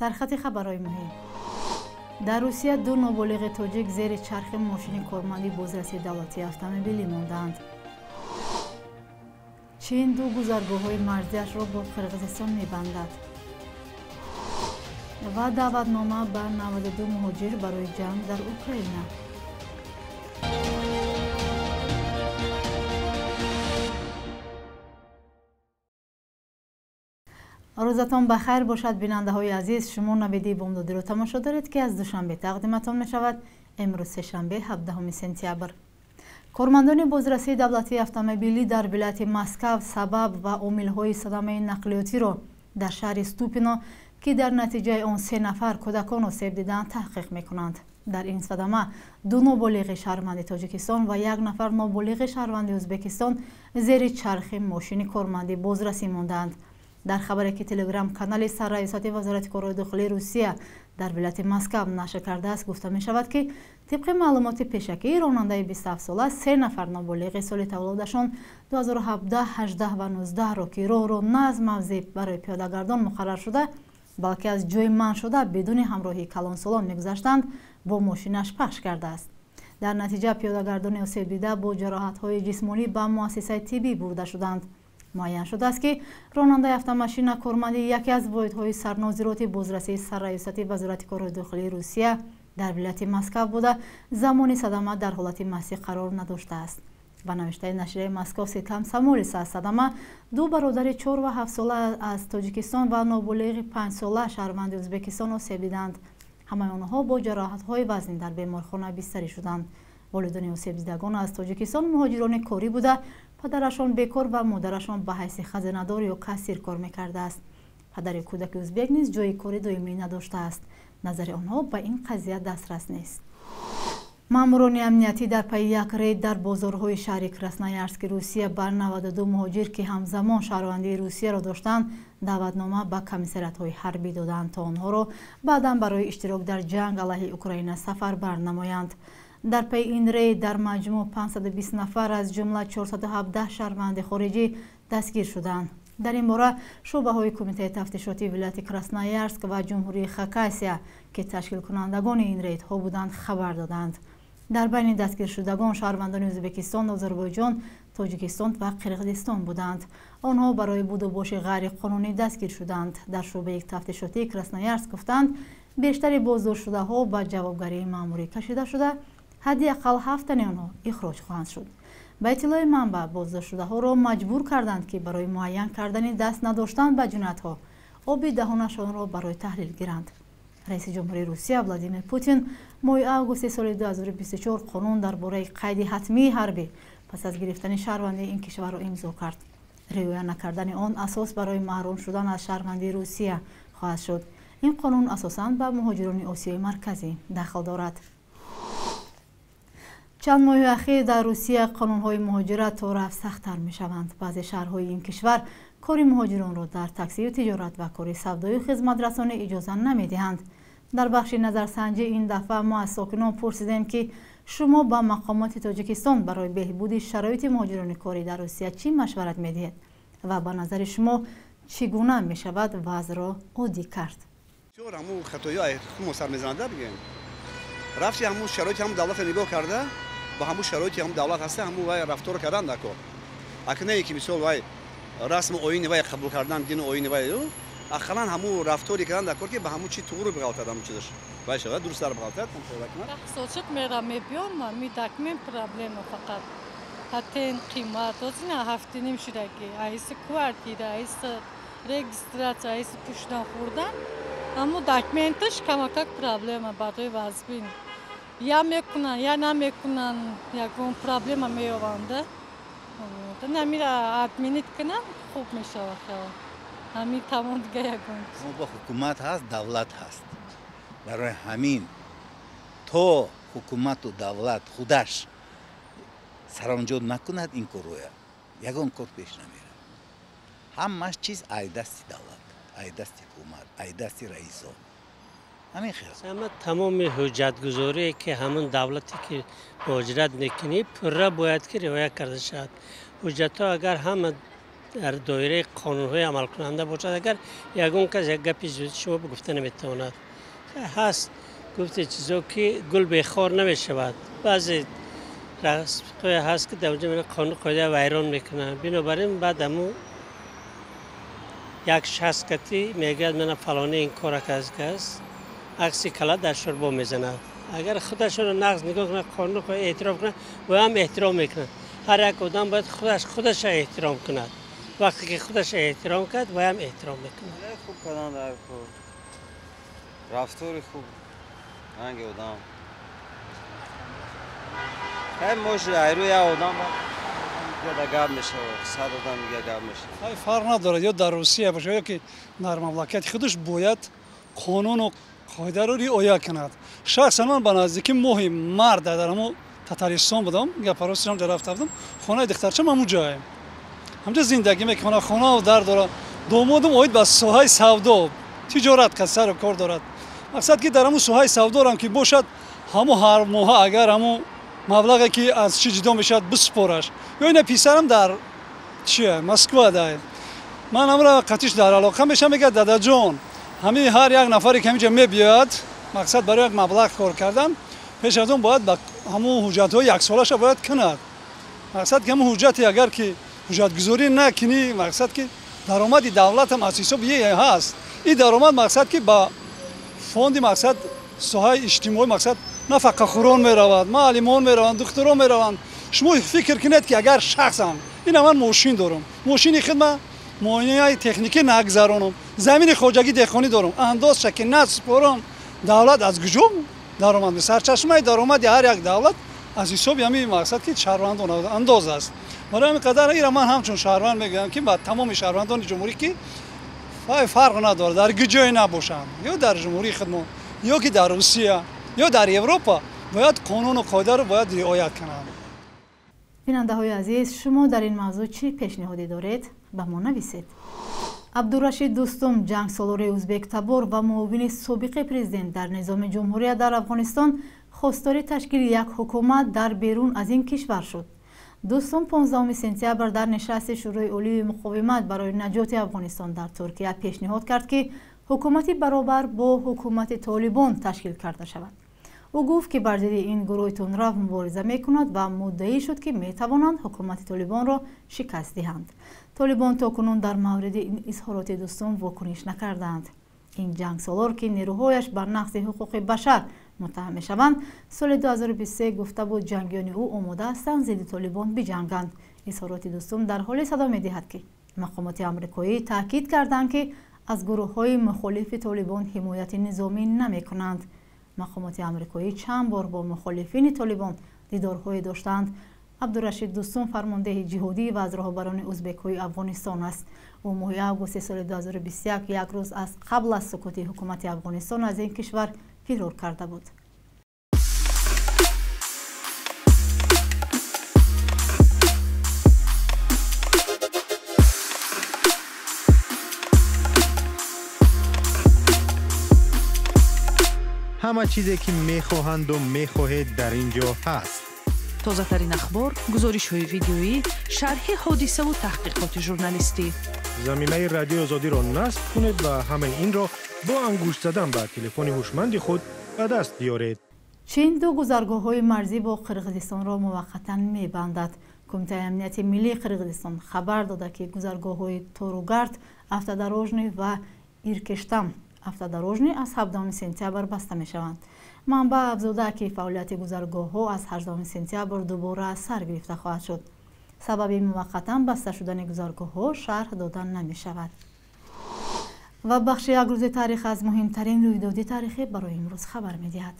Сархати хабарҳои муҳим. Дар Русия ду ноболиғи тоҷик зери чархи мошини корманди бозрасии давлатии автомобилӣ мондаанд. Чин ду гузаргоҳҳои марзиашро бо Қирғизистон мебандад. Ва даъватнома ба 92 муҳоҷир барои ҷанг дар Украина. Рӯзатон ба хайр бошад, бинандаҳои азиз. Шумо навиди бомдодиро тамошо доред, ки аз Душанбе тақдиматон мешавад. Имрӯз сешанбе, 17 сентябр. Кормандони бозрасии давлатии автомобилӣ дар вилояти Москав сабаб ва омилҳои садамаи нақлиётиро дар шаҳри Ступино, ки дар натиҷаи он се нафар кӯдакон осеб диданд, таҳқиқ мекунанд. Дар ин садама ду ноболиғи шаҳрванди Тоҷикистон ва як нафар ноболиғи шаҳрванди Ӯзбекистон зери чархи мошини корманди бозрасӣ мондаанд. Дар хабаре, ки телеграм-канали сарраёсати Вазорати корҳои дохилии Русия дар вилояти Москав нашр кардааст, гуфта мешавад, ки тибқи маълумоти пешакии ронандаи 27сола се нафар ноболиғи соли таваллудашон 2017, 18 ва 19-ро, ки роҳро на аз мавзеъ барои пиёдагардон муқаррар шуда, балки аз ҷои манъ шуда бидуни ҳамроҳии калонсолон мегузаштанд, бо мошинаш пахш кардааст. Дар натиҷа пиёдагардони осебдида бо ҷароҳатҳои ҷисмонӣ ба муассисаи тиббӣ бурда шуданд. Муайян шудааст, ки ронандаи автомашина корманди яке аз воҳидҳои сарнозироти бозрасии сарраёсати Вазорати корҳои дохилии Русия дар вилояти Москав буда, замони садама дар ҳолати мастӣ қарор надоштааст. Ба навиштаи нашрияи Московский комсомолец, аз садама ду бародари 4 ва 7сола аз Тоҷикистон ва ноболиғи 5сола шаҳрванди Ӯзбекистон осеб диданд. Ҳамаи онҳо бо ҷароҳатҳои вазнин дар беморхона бистарӣ шуданд. Волидони осебдидагон аз Тоҷикистон муҳоҷирони корӣ буда, падарашон бекор ва модарашон ба ҳайси хазинадор ё кассир кор мекардааст. Падари кӯдаки ӯзбек низ ҷои кори доимӣ надоштааст. Назари онҳо ба ин қазия дастрас нест. Маъмурони амниятӣ дар пайи як рейд дар бозорҳои шаҳри Красноярски Русия бар 92 муҳоҷир, ки ҳамзамон шаҳрвандии Русияро доштанд, даъватнома ба комиссариятҳои ҳарбӣ доданд, то онҳоро баъдан барои иштирок дар ҷанг алайҳи Украина сафарбар намоянд. Дар пайи ин рейд дар маҷмӯъ 520 нафар, аз ҷумла 417 шаҳрванди хориҷӣ дастгир шуданд. Дар ин бора шӯъбаҳои Кумитаи тафтишотии вилояти Красноярск ва Ҷумҳурии Хакасия, ки ташкилкунандагони ин рейдҳо буданд, хабар доданд. Дар байни дастгиршудагон шаҳрвандони Ӯзбекистон, Озарбойҷон, Тоҷикистон ва Қирғизистон буданд. Онҳо барои будубоши ғайриқонунӣ дастгир шуданд. Дар шӯъбаи тафтишотии Красноярск гуфтанд, бештари боздоштшудаҳо ба ҷавобгарии маъмурӣ кашида шуда, ҳадди ақал ҳафт тани онҳо ихроҷ хоҳанд шуд. Ба иттилои манбаъ, боздоштшудаҳоро маҷбур карданд, ки барои муайян кардани даст надоштан ба ҷиноятҳо оби даҳонашонро барои таҳлил гиранд. Раиси ҷумҳурии Русия Владимир Путин моҳи августи соли 2024 қонун дар бораи қайди ҳатмии ҳарбӣ пас аз гирифтани шаҳрвандии ин кишварро имзо кард. Риоя накардани он асос барои маҳрум шудан аз шаҳрвандии Русия хоҳад шуд. Ин қонун асосан ба муҳоҷирони Осиёи Марказӣ дахл дорад. Чанд моҳи ахир дар Русия қонунҳои муҳоҷират то рафт сахттар мешаванд. Баъзе шаҳрҳои ин кишвар кори муҳоҷиронро дар таксию тиҷорат ва кори савдою хизматрасонӣ иҷоза намедиҳанд. Дар бахши назарсанҷӣ ин дафъа мо аз сокинон пурсидем, ки шумо ба мақомоти Тоҷикистон барои беҳбуди шароити муҳоҷирони корӣ дар Русия чӣ машварат медиҳед ва ба назари шумо чӣ гуна мешавад вазъро оддӣ кард. Рафти ҳамун шароити ҳамун давлатро нигоҳ карда, ба ҳамун шароити ҳамун давлат ҳаста, ҳамун вай рафторо кардан дар кор. Ака не ки мисол вай расму оини вай қабул кардан, дину оини вай, ақаллан ҳамун рафтори кардан дар кор, ки ба ҳамун чи туғру биғалтад, ҳамун чизаш вай шавад, дурусттар биғалтад. Сочиқ мерам, мебиём, ми документ проблема фақат. Патент қимат, озина ҳафтиним шудаги, айси квартира, айси регистрация, айси пӯшидан хӯрдан. Аммо документаш камакак проблема барои вазбин. Я мекунанд, я намекунанд, ягон проблема меёванда. Намира отменить кунанд, хуб мешавад хеле. Ҳамин тамом, дига ягон. Бо ҳукумат ҳаст, давлат ҳаст. Барои ҳамин то ҳукумату давлат худаш саранҷом накунад ин корроя, ягон кор пеш намерад. Ҳамаш чиз ай дасти давлат, ай дасти ҳукумат, ай дасти раисо. Ҳамин хел. Ама тамоми ҳуҷҷатгузорие, ки ҳамон давлате ки муҳоҷират мекунӣ, пурра бояд ки риоя карда шавад. Ҳуҷҷатҳо агар ҳама дар доираи қонунҳои амалкунанда бошад, агар ягон кас як гапи зиёди шумо гуфта наметавонад. Ҳаст гуфте чизо ки гул бехор намешавад. Баъзе расмҳое ҳаст ки дар онҷо қонун қоида вайрон мекунанд. Бинобар ин баъд ҳамун як шахс кати мегӯяд мана фалоне ин кора кардааст, акси кала дар шӯрбо мезанад. Агар худашонро нағз нигоҳ кунад, қонун қоида эҳтиром кунад, ва ҳам эҳтиром мекунад. Ҳар як одам бояд худашро эҳтиром кунад. Вақте ки худашро эҳтиром кард, ва ҳам эҳтиром мекунад. Хуб кардан дар кор, рафтори хуб, ранги одам. Хай може айру як одам дига гап мешавад, 100 одам дига гап мешавад. Фарқ надорад, ё дар Русия бошад, ё ки дар мамлакати худаш бояд қонуну қоидаро риоя кунад. Шахсан ман ба наздики моҳи март дар ҳамон Татаристон будам, гапаросирам ҷа рафта будам, хонаи духтарчам ҳамун ҷоем. Ҳамҷа зиндагӣ мекунад, хона дар дорад. Домодам оид ба соҳаи савдо, тиҷорат кас сару кор дорад. Мақсад ки дар ҳамун соҳаи савдорам ки бошад, ҳамун ҳар моҳа агар ҳамун маблағе ки аз чӣ ҷудо мешавад бисупораш. Ё ина писарам дар чия Москва дай. Ман ҳамра қатиш дар алоқа мешавам, мегӯяд дадаҷон, ҳамин ҳар як нафаре ки ҳаминҷа мебиёяд, мақсад барои як маблағ кор кардан, пеш аз он бояд ба ҳамун ҳуҷҷатҳои яксолаша бояд кунад. Мақсад ки ҳамун ҳуҷҷате агар ки ҳуҷҷатгузорӣ накунӣ, мақсад ки даромади давлатам аз ҳисоби е ҳаст. Ин даромад мақсад ки ба фонди мақсад соҳаи иҷтимоӣ мақсад нафақахӯрон меравад, муаллимон мераванд, духтурон мераванд. Шумо фикр кунед ки агар шахсам, ина ман мошин дорам, мошини хидма муоинаи техникӣ нагзаронам, замини хоҷагӣ деҳқонӣ дорам, андозша ки насупорам, давлат аз куҷо даромад? Сарчашмаи даромади ҳар як давлат аз ҳисоби ҳамин мақсад ки шаҳрвандон андоз аст. Барои ҳамин қадар ира ман ҳамчун шаҳрванд мегӯям ки ба тамоми шаҳрвандони ҷумҳурӣ ки фарқ надорад, дар куҷое набошанд, ё дар ҷумҳурии худмон, ё ки дар Русия, ё дар Европа, бояд қонуну қоидаро бояд риоят кунанд. Бинандаҳои азиз, шумо дар ин мавзӯъ чӣ пешниҳодӣ доред? Ба мо нависед. Абдурашид Дустум, ҷангсолори ӯзбектабор ва муовини собиқи президент дар низоми ҷумҳурия дар Афғонистон, хостори ташкили як ҳукумат дар берун аз ин кишвар шуд. Дустум 15 сентябр дар нишасти Шӯрои Олии муқовимат барои наҷоти Афғонистон дар Туркия пешниҳод кард ки ҳукумати баробар бо ҳукумати Толибон ташкил карда шавад. Ӯ гуфт ки бар зидди ин гурӯҳи тундрав мубориза мекунад ва муддаӣ шуд ки метавонанд ҳукумати Толибонро шикаст диҳанд. Толибон то кунун дар мавриди ин изҳороти Дустум вокуниш накардаанд. Ин ҷангсолор ки нерӯҳояш бар нақзи ҳуқуқи башар муттаҳам мешаванд, соли 2023 гуфта буд ҷангиёни ӯ омода ҳастанд зидди Толибон биҷанганд. Изҳороти Дустум дар ҳоле садо медиҳад ки мақомоти амрикоӣ таъкид карданд ки аз гурӯҳҳои мухолифи Толибон ҳимояти низомӣ намекунанд. Мақомоти амрикоӣ чанд бор бо мухолифини Толибон дидорҳое доштанд. Абдурашид Дустум фармондеҳи ҷиҳодӣ ва аз роҳбарони ӯзбекҳои Афғонистон аст. Ӯ моҳи августи соли 2021 як рӯз аз қабл аз сукути ҳукумати Афғонистон аз ин кишвар фирор карда буд. Ҳама чизе ки мехоҳанду мехоҳед дар ин ҷо ҳаст. Тозатарин ахбор, гузоришҳои видеоӣ, шарҳи ҳодисаву таҳқиқоти журналистӣ. Замимаи Радиои Озодиро насб кунед ва ҳамаи инро бо ангушт задан ба телефони ҳушманди худ ба даст биёред. Чин ду гузаргоҳҳои марзӣ бо Қирғизистонро муваққатан мебандад. Кумитаи амнияти миллии Қирғизистон хабар дода ки гузаргоҳҳои Торугард, Автодорожный ва Иркештам Автодорожный аз 17 сентябр баста мешаванд. Манбаъ афзуда ки фаъолияти гузаргоҳҳо аз 18 сентябр дубора аз сар гирифта хоҳад шуд. Сабаби муваққатан баста шудани гузаргоҳҳо шарҳ дода намешавад. Ва бахши як рӯзи таърих аз муҳимтарин рӯйдоди таърихӣ барои имрӯз хабар медиҳад.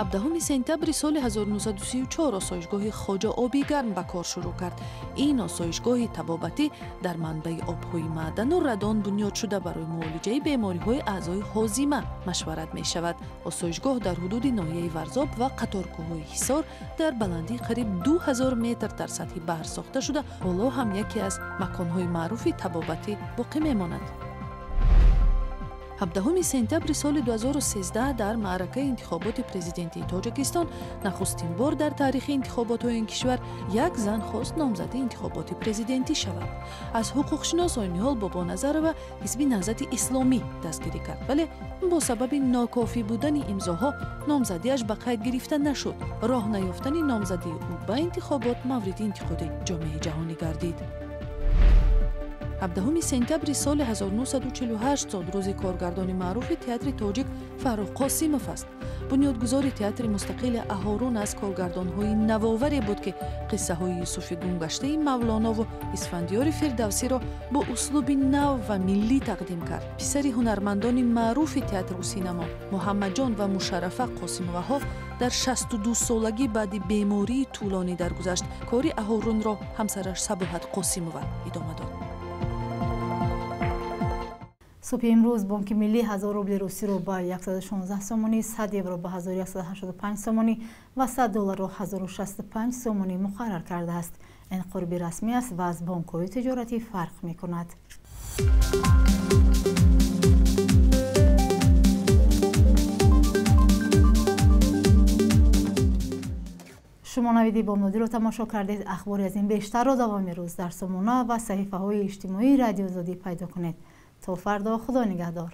17 сентябри соли 1934 осоишгоҳи Хоҷа Оби Гарм ба кор шурӯъ кард. Ин осоишгоҳи табобатӣ дар манбаи обҳои маъдану радон бунёд шуда барои муолиҷаи бемориҳои аъзои ҳозима машварат мешавад. Осоишгоҳ дар ҳудуди ноҳияи Варзоб ва қаторкӯҳҳои Ҳисор дар баландии қариб 2000 метр дар сатҳи баҳр сохта шуда, ҳоло ҳам яке аз маконҳои маъруфи табобатӣ боқӣ мемонад. 17 сентябри соли 2013 дар маъракаи интихоботи президентии Тоҷикистон нахустин бор дар таърихи интихоботҳои ин кишвар як зан хост номзади интихоботи президентӣ шавад. Аз ҳуқуқшинос Ойниҳол Бобоназарова ҳизби Наҳзати Исломӣ дастгирӣ кард, вале бо сабаби нокофӣ будани имзоҳо номзадиаш ба қайд гирифта нашуд. Роҳ наёфтани номзадии ӯ ба интихобот мавриди интиқоди ҷомеаи ҷаҳонӣ гардид. 17 сентябри соли 1948 зодрӯзи коргардони маъруфи театри тоҷик Фаррух Қосимов аст. Бунёдгузори театри мустақили Аҳорун аз коргардонҳои навоваре буд, ки қиссаҳои Юсуфи гумгаштаи Мавлонову Исфандиёри Фирдавсиро бо услуби нав ва миллӣ тақдим кард. Писари ҳунармандони маъруфи театру синамо Муҳаммадҷон ва Мушаррафа Қосимоваҳо дар 62 солагӣ баъди бемории тӯлонӣ даргузашт. Кори Аҳорунро ҳамсараш Сабоҳат Қосимова идома дод. Субҳи имрӯз Бонки Миллӣ 1000 рубли русиро ба 116 сомонӣ, 100 евро ба 1185 сомонӣ ва 100 долларро 1065 сомонӣ муқаррар кардааст. Ин қурби расмӣ аст ва аз бонкҳои тиҷоратӣ фарқ мекунад. Шумо навиди бомдодиро тамошо кардед. Ахбори аз ин бештарро давоми рӯз дар сомона ва саҳифаҳои иҷтимоии Радиои Озодӣ пайдо кунед. То фардо, Худо нигаҳдор.